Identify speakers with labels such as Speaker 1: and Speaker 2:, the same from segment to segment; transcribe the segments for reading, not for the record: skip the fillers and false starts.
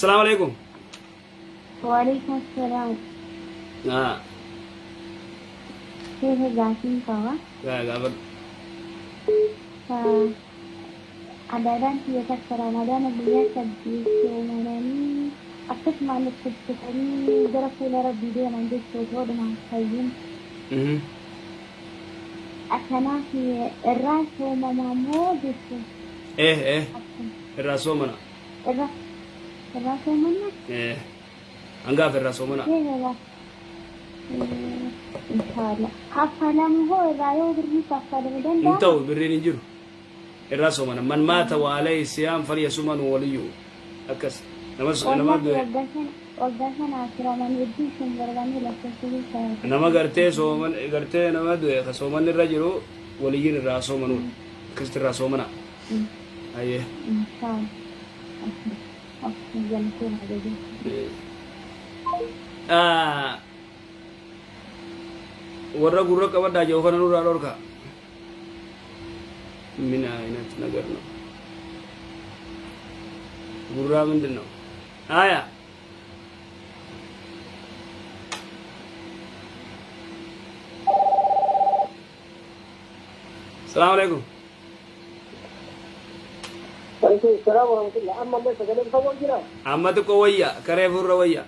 Speaker 1: Asalaamu alaikum.
Speaker 2: Waalaikum salaam.
Speaker 1: Ah,
Speaker 2: Sheekha gaafiin qaba.
Speaker 1: Gaafadhu.
Speaker 2: Adaadaan tiyya takka Ramadaana guyyaa 8 soomananii akkasumaan dhukkubsatanii gara fuula Rabbii deeman jechuu otoodhuma hin fayyin. Kanaaf irraa soomamaa moo jechuun?
Speaker 1: Eh eh irraa soomana.
Speaker 2: Irraa irraa soomanna?
Speaker 1: Eh hangaaf irraa soomana.
Speaker 2: Eh irraa inshallah. Kaffalamu hoo irraa yoo birrii kaffalamu
Speaker 1: Hin
Speaker 2: danda'ama?
Speaker 1: ta'u birriin hin jiru. Irraa soomana. Man maata wa alayhi siyaam falyasuman waliyyu. Akkas. Nama nama
Speaker 2: Wallahi
Speaker 1: du'e
Speaker 2: waggaa sana waggaa sana asiraman hedduu isin barbaanne lakkoofsa keessa
Speaker 1: nama gartee sooman gartee nama du'e ka soomanni irra jiru waliyyiin irraa soomanuudha. Akkasitti irraa soomana. Hayyee.
Speaker 2: Inshallah. Okay, galatooma jajjabeessa.
Speaker 1: Ah, warra gurra qabadhaa jiru kana nurraa dhorka. ምን አይነት ነገር ነው? ጉራ ምንድን ነው? አያ ሰላም አለይኩም።
Speaker 3: Alaikum salaam wa rahmatullah. Amma illee sagaleen fagoo jira.
Speaker 1: Amma xiqqoo wayya karee furra wayya.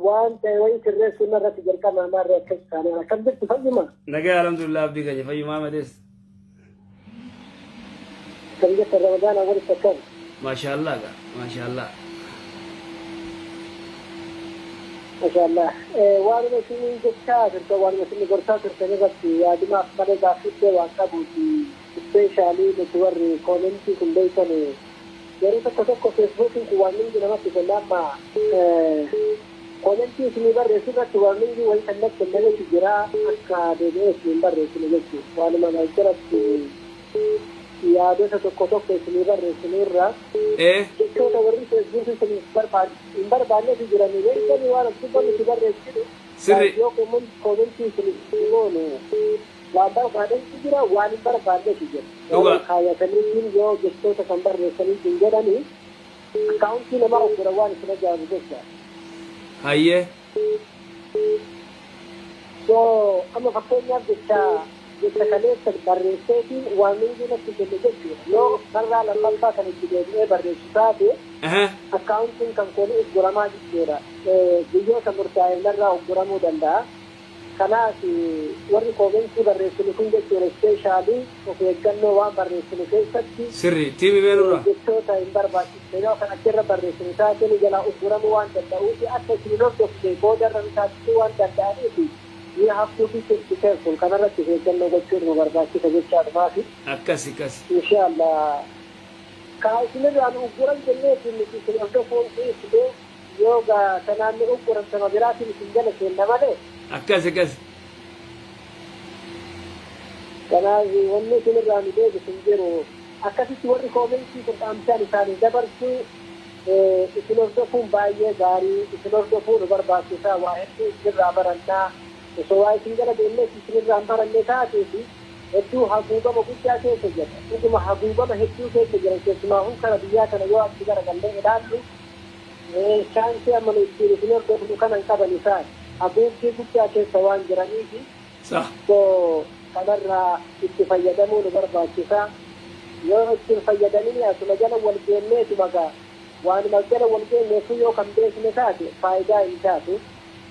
Speaker 3: Waan ta'e wayii sirreessuun irratti jalqaba maarree akkas taane akkam jirtu fayyuma.
Speaker 1: Nagaa alhamdulillah abdii keenya fayyumaa malees.
Speaker 3: Akkam jirta Ramadaana walitti akkam.
Speaker 1: Maashaallah gaa maashaallah.
Speaker 3: Maashaallah. Waanuma isin jechaa turtan waanuma isin gorsaa turtan irratti yaadumaaf malee gaaffiittee waan qabuuti. Especially nuti warri commentii kun beektan yeroo tokko tokko Facebookiin kun waan hundi namatti kenna amma commentii isinii barreessu irratti waan hundi wayii kan natti kennametu jira akka deebi'ee isin barreessine jechuudha. Waanuma jalatti yaadota tokko tokko isinii barreessinu irra jechoota warri Facebookii kun hin barbaannetu jiranii beektanii waan asirra nuti barreessinu yoo commentii isinii goonu waan barbaadantu jira waan hin barbaannetu jira.
Speaker 1: Dhugaa.
Speaker 3: Kaayatanii yoo jechoota kan barreessanii hin jedhanii accountii namaa uggura waan isin ajaa'ibu jecha.
Speaker 1: Hayyee.
Speaker 3: So amma fakkeenyaaf jecha jecha kaleessa barreesseetiin waan hundi natti kenne jechuudha. Yoo barraa lammaffaa kan itti deebi'ee barreessu taate accountiin kan kooni ugguramaa jechuudha. Guyyoota murtaa'e narraa ugguramuu danda'a. Kanaaf warri commentii barreessinu kun jechuudha especially of eeggannoo waan barreessinu keessatti
Speaker 1: Sirri tiimi meenurraa.
Speaker 3: jechoota hin barbaachisne yoo kan achirra barreessinu taate nu jalaa ugguramuu waan danda'uuf akka isin hin hordofne boodarra nu taasisuu waan danda'aniif we have to be careful kanarratti of eeggannoo gochuun nu barbaachisa jechaadhumaafi.
Speaker 1: Akkas akkas.
Speaker 3: Inshallah. Kaa isinirraa nu ugguran jenneetiin nuti isin hordofuun dhiisne yoo gaa kanaan nu ugguran sama biraatiin isin jala seenna malee.
Speaker 1: Akkas akkas.
Speaker 3: Kanaaf wanni isinirraa nu deebisu hin jiru. Akkasitti warri commentii kun dhaamsaan isaanii dabarsu isin hordofuun baay'ee gaarii isin hordofuu nu barbaachisa waa hedduu isinirraa barannaa osoo waa isin jala deemnees isinirraa hin baranne taateefi hedduu haguugama guddaa keessa jirra. Dhuguma haguugama hedduu keessa jiran keessumaahuu kara biyyaa kana yoo achi garagallee ilaallu chance amma nu ittiin isin hordofnu kana hin qaban isaan haguuggii guddaa keessa waan jiraniifi so kanarraa itti fayyadamuu nu barbaachisa. Yoo itti hin fayyadamin asuma jala wal geenneetuma gaa waanuma jala wal geenneefuu yoo kan beekne taate faayidaa hin taatu.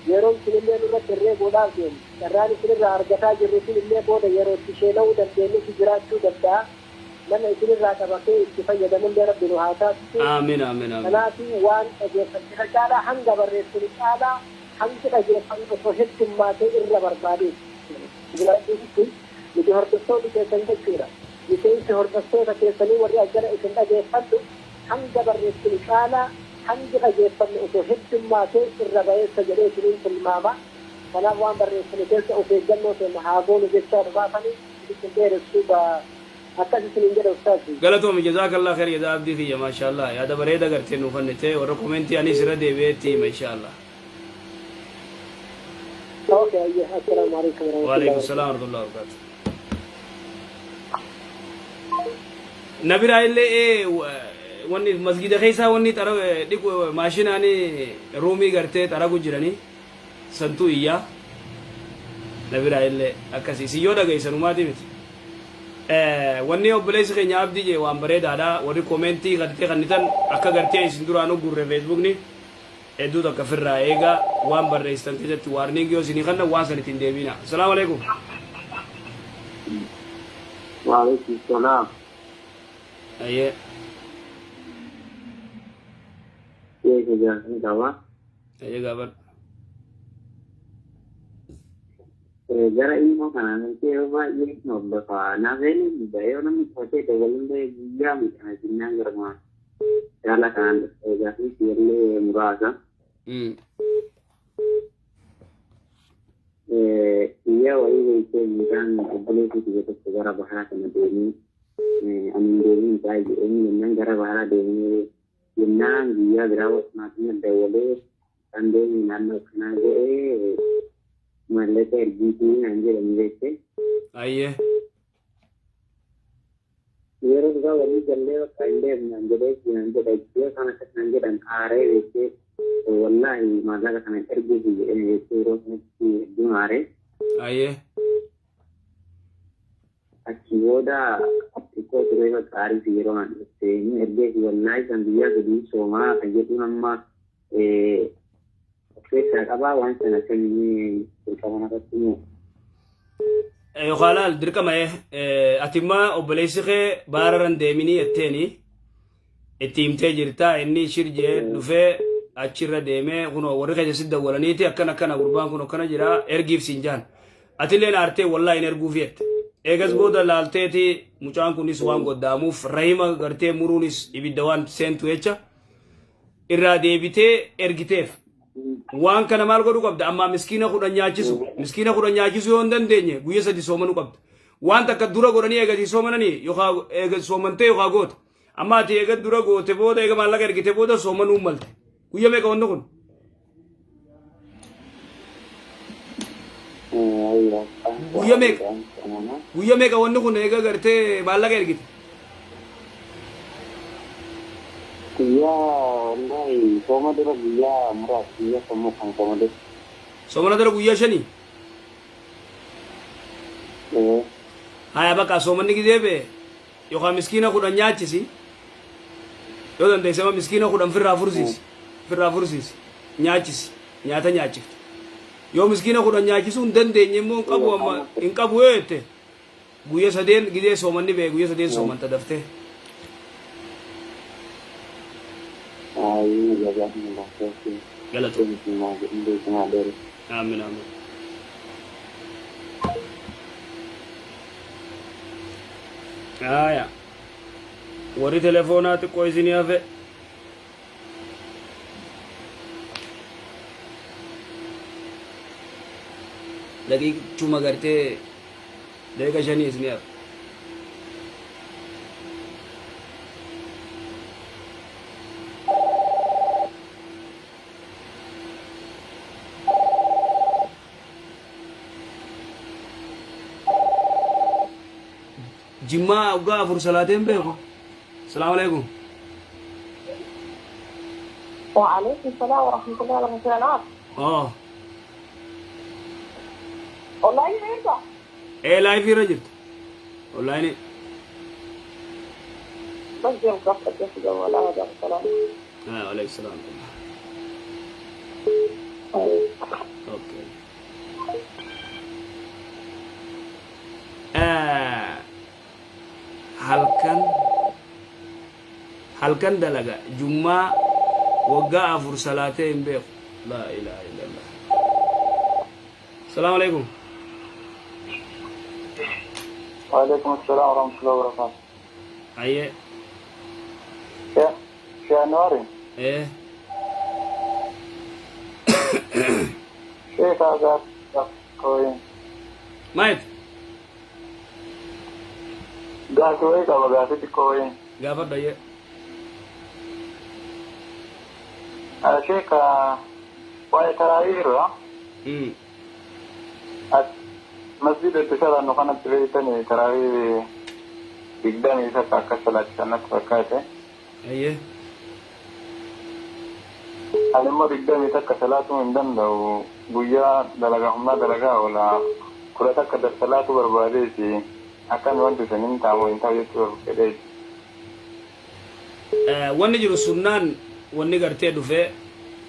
Speaker 3: Yeroon sunillee nurratti herreeguudhaaf deemu. Carraan isinirraa argataa jirru sunillee booda yeroo itti sheena'uu dandeenyutu jiraachuu danda'a. Nama isinirraa qabatee itti fayyadamullee Rabbi nu haa taasisu.
Speaker 1: Aamin aamin aamin.
Speaker 3: Kanaaf waan dhageeffanne irra caalaa hanga barreessinu caalaa hangi dhageeffannu osoo heddummaatee irra barbaadeeti. Nuti hordoftoonni keessan jechuudha. Miseensi hordoftoota keessanii warri as jala isin dhageeffannu hanga barreessinu caalaa hangi dhageeffannu osoo heddummaatee irra bayeessa jedhee isiniin tilmaama. Kanaaf waan barreessinu keessa of eeggannoo keenya haa goonu jechaa dhumaafanii isin dheeressu akkas isiniin jedha ustaazi.
Speaker 1: Galatoomi jazaakallah khair jazaa abdii kiyya maashaallah yaada bareeda gartee nuu kennite warra commentii anis irra deebi'ee itti hima inshaallah.
Speaker 3: Okay, ayyee. Assalaamu alaikum warahmatullahi
Speaker 1: Waalaikum salaam warahmatullahi wabarakatuh. Na biraa illee wanni masgida keessaa wanni xara dhiqu maashinaan ruumii gartee xaragu jiranii santuu iyyaa. Na biraa illee akkasii isin yoo dhageessan humaatii miti. Wanni obboleessi keenya Abdii jee waan bareedaadha. Warri koomentii gartee kannitan akka gartee isin duraan uggurre Facebookni hedduu takka firraa eegaa waan barreessitan keessatti warning yoo isinii kanna waan san ittiin deebiina. Asalaamu alaikum.
Speaker 4: Waalaikum salaam.
Speaker 1: Ayyee.
Speaker 4: Sheeka gaafii qaba.
Speaker 1: Ayyee, gaafadhu.
Speaker 4: Gara ilmoo kanaa galtee yeroo baay'ee hin hordofa. Naaf eenyu yoo namni uffatee dabaluun ta'e guyyaa miidhama jinnaan garuma yaala kanaan dhufe gaafii illee muraasa. Guyyaa wayii beektee mucaan obboleessi kiyya tokko gara bahaa kana deemee, ani hin deemin isaa jedheen jennaan, gara bahaa deemee jennaan, guyyaa biraa maatiin dawwalee kan deeme naannoo kanaa ga'ee maallaqa ergiitii naan jedhan beektee. Yeroo dhugaa walii gallee bakka hin deemne naan jedhee naan jedha, yoo isaan akkas naan jedhan aaree beektee, wallaahi maallaqa kana erguufi jedhee beektee, yeroo sanatti hedduun aaree. Achi booda xiqqoo turee bakka aarii fi yeroo naan dhufte inni ergeefi, wallaahi kan guyyaa 3 soomaa kan jedhuun amma of keessaa qabaa, waan sana akkamii dirqama narratti immoo.
Speaker 1: Yookaan laal, dirqama ati immoo obboleessi kee baararran deeminii jetteeni itti himtee jirta. Inni shir jee dhufee achirra deemee kunoo warri keessa si dawwalaniiti, akkana akkana, gurbaan kun akkana jira, ergiif siin jaan. Atilleen aartee wallaahi hin erguuf jette. Eegas booda laalteeti mucaan kunis waan goddaamuuf rahima gartee muruunis ibidda waan seentu jecha irraa deebitee ergiteef. Waan kana maal godhuu qabda? Ammaa miskiina 10 nyaachisu. Miskiina 10 nyaachisu yoo hin dandeenye guyya 3 soomanuu qabda. Waan takka dura godhanii eegasii soomananii yookaan eega soomantee yookaan goota. Amma ati eega dura goote booda, eega maallaqa ergite booda soomanuu malte. Guyya meeqa wanni kun? Guyya meeqa? Guyya meeqa wanni kun eega gartee maallaqa ergite?
Speaker 4: Guyyaa wallaahi sooma dura guyyaa muraasa, guyyaa sammuu kan sooma dura.
Speaker 1: Soomana dura guyyaa 5? Haya, bakka soomanni gizee bee yookaan miskiina 10 nyaachisi. Yoo dandeesse amma miskiina 10 firraa fursiisi. Firraa fursiisi. Nyaachisi. Nyaata nyaachifte. Yoo miskiina 10 nyaachisuu hin dandeenye immoo hin qabu, amma hin qabu yoo jette, guyya sadeen gizee soomanni bee guyya sadeen soomanta daftee.
Speaker 4: Ayi, jazakumullah khairan.
Speaker 1: Galatoom. Aamin, aamin. Aya. Warri telefoonaa xiqqoo isinii hafe. Daqiiqchuma gartee daqiiqa 5 isinii hafe. Jimmaa waggaa 4 salaateen beeku. Salaamu alaikum.
Speaker 5: وعليكم السلام ورحمة الله وبركاته.
Speaker 1: Oh.
Speaker 5: والله ينفع.
Speaker 1: Ee, live irra jirta. Online.
Speaker 5: بس يوم قفلت بس ولا هذا السلام.
Speaker 1: Ah, alaikum salaam. Okay. Ah, halkan halkan dalaga, jummaa waggaa 4 salaatee hin beeku. Laa ilaaha illallah. Salaamu alaikum.
Speaker 6: وعليكم السلام ورحمة الله وبركاته.
Speaker 1: Ayyee.
Speaker 6: يا يا نوري.
Speaker 1: Ee.
Speaker 6: شيخ هذا كوين.
Speaker 1: Maayit.
Speaker 6: Gaafii wayii qaba, gaafii xiqqoo wayii.
Speaker 1: Gaafadhu, ayyee.
Speaker 6: Sheekh, waa'ee taraawii irraa masjida itti salaannu kanatti beektanii taraawii 21 akkas salaachisan natti fakkaate.
Speaker 1: Ayyee.
Speaker 6: Ani immoo 21 salaatuu hin danda'u. Guyyaa dalagaa humnaa dalagaa oola. 11 salaatuu barbaadeeti. Akkami wanti isin hin ta'amu hin ta'u jechuu fedheeti.
Speaker 1: Wanni jiru sunnaan wanni gartee dhufee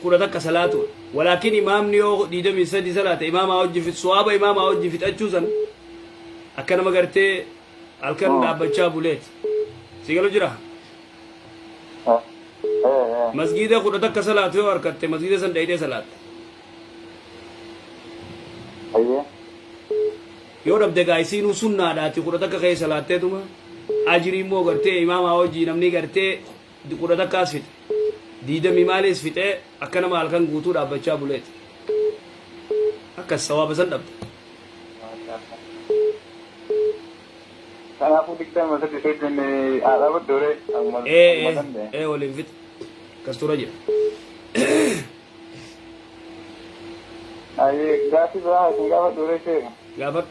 Speaker 1: 11 salaatu. Walaakin imaamni yoo 23 salaate imaamaa hojii suwaaba imaamaa hojii fixachuu san akka nama gartee halkan dhaabbachaa buleeti. Si galu jira? Masgiida 11 salaatu yoo harkatte masgiida san dhayitee salaatte. Yoo dhabde gaa isiinuu sunnaadhaati 11 keessa salaatteetuma ajirii immoo gartee imaamaa hojii namni gartee 11s fixe. Diidamii maaliis fixee akka nama halkan guutuu dhaabbachaa buleeti. Akkas sawaaba san dhabda.
Speaker 6: Kanaafuu 23 sojjenne haadha baddooree amma
Speaker 1: Ee
Speaker 6: danda'e.
Speaker 1: ee waliin fixe. Akkas tura jira.
Speaker 6: Ayyee gaafii biraa isin gaafa dhooree sheeka.
Speaker 1: Gaafadhu.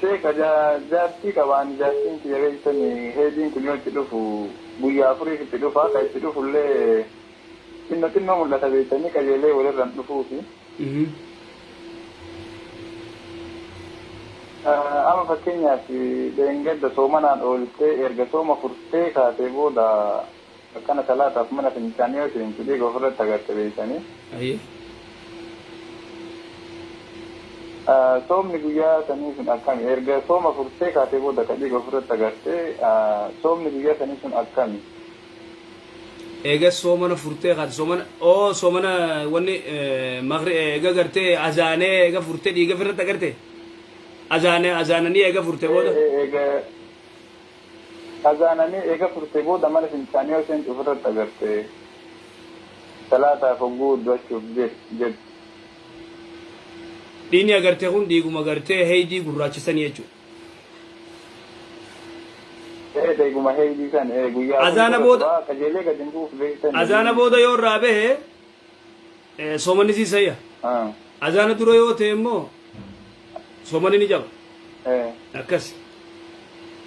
Speaker 6: Sheeka jaartii qabaan jaartiin kiyya beektanii heediin kun yoo itti dhufu guyyaa afuriif itti dhufa kan itti dhufullee xinnoo xinnoo mul'ata beektanii qajeelee walirraan dhufuufi. Amma fakkeenyaaf dheengadda soomanaan ooltee erga sooma furtee kaatee booda akkana salaataaf mana fincaanii yoo seentu dhiiga ofirratti agarte beektanii.
Speaker 1: Ayyee.
Speaker 6: Soomni guyyaa sanii sun akkami? Erga sooma furtee kaatee booda ka dhiiga ofirratti agartee soomni guyyaa sanii sun akkami?
Speaker 1: Eega soomana furtee kaate soomana oo soomana wanni magri eega gartee azaanee eega furtee dhiiga ofirratti agarte azaanee azaananii eega furte booda.
Speaker 6: Eega azaananii eega furtee booda mana fincaanii yoo seentu ofirratti agarte salaataaf hogguu udduwachuuf jedhu.
Speaker 1: Dhiigni agartee kun dhiiguma gartee heydii gurraachisanii jechuudha.
Speaker 6: Dhiiguma heydii san guyyaa
Speaker 1: Azaana booda
Speaker 6: qajeelee gadi hin bu'uuf beektanii.
Speaker 1: Azaana booda yoo irraa bahe soomanni sii sayya. Azaana dura yoo ta'e immoo soomanni ni jaba. Akkas.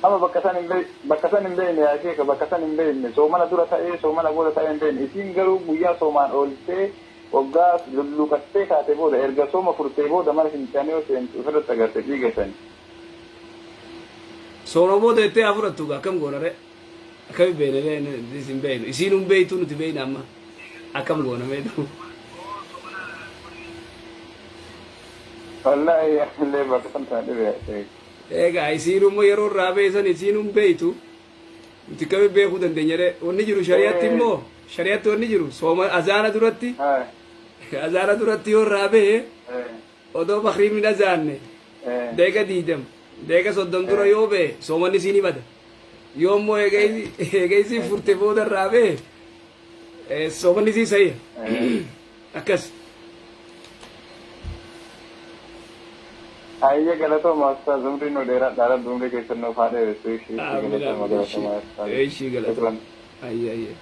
Speaker 6: Amma bakka san hin bakka san hin beekne yaa sheeka bakka san hin beekne soomana dura ta'ee soomana booda ta'ee hin beekne isiin garuu guyyaa soomaan ooltee waggaa lulluqattee kaatee booda erga sooma furtee booda mana fincaanii yoo seentu ofirratti agarte dhiiga sani.
Speaker 1: Sooma booda jettee haa fudhattu gaa akkam goona ree? Akkami beekne ree isin beeknu isiin hin beektu nuti beekna amma akkam goona meetu.
Speaker 6: Wallaahi illee bakka san tana dhibe yaa sheeka.
Speaker 1: Egaa isiin immoo yeroo irraa beesan isiin hin beektu nuti akkami beekuu dandeenya ree? Wanni jiru shari'atti immoo shari'atti wanni jiru sooma azaana duratti azaana duratti yoo irraa bahe odoo makriibni hin azaanne deeqa 20 deeqa 30 dura yoo bahe soomanni isii ni bada. Yoo immoo eega isii furte booda irraa bahe soomanni isii sahiha. Akkas.
Speaker 6: Ayyee galatooma ustaaz umrii nu dheeradha rabbi umrii keessan nuuf haa dheeressu ishii galatooma galatooma ustaaz.
Speaker 1: Ishii galatooma. Ayyee ayyee.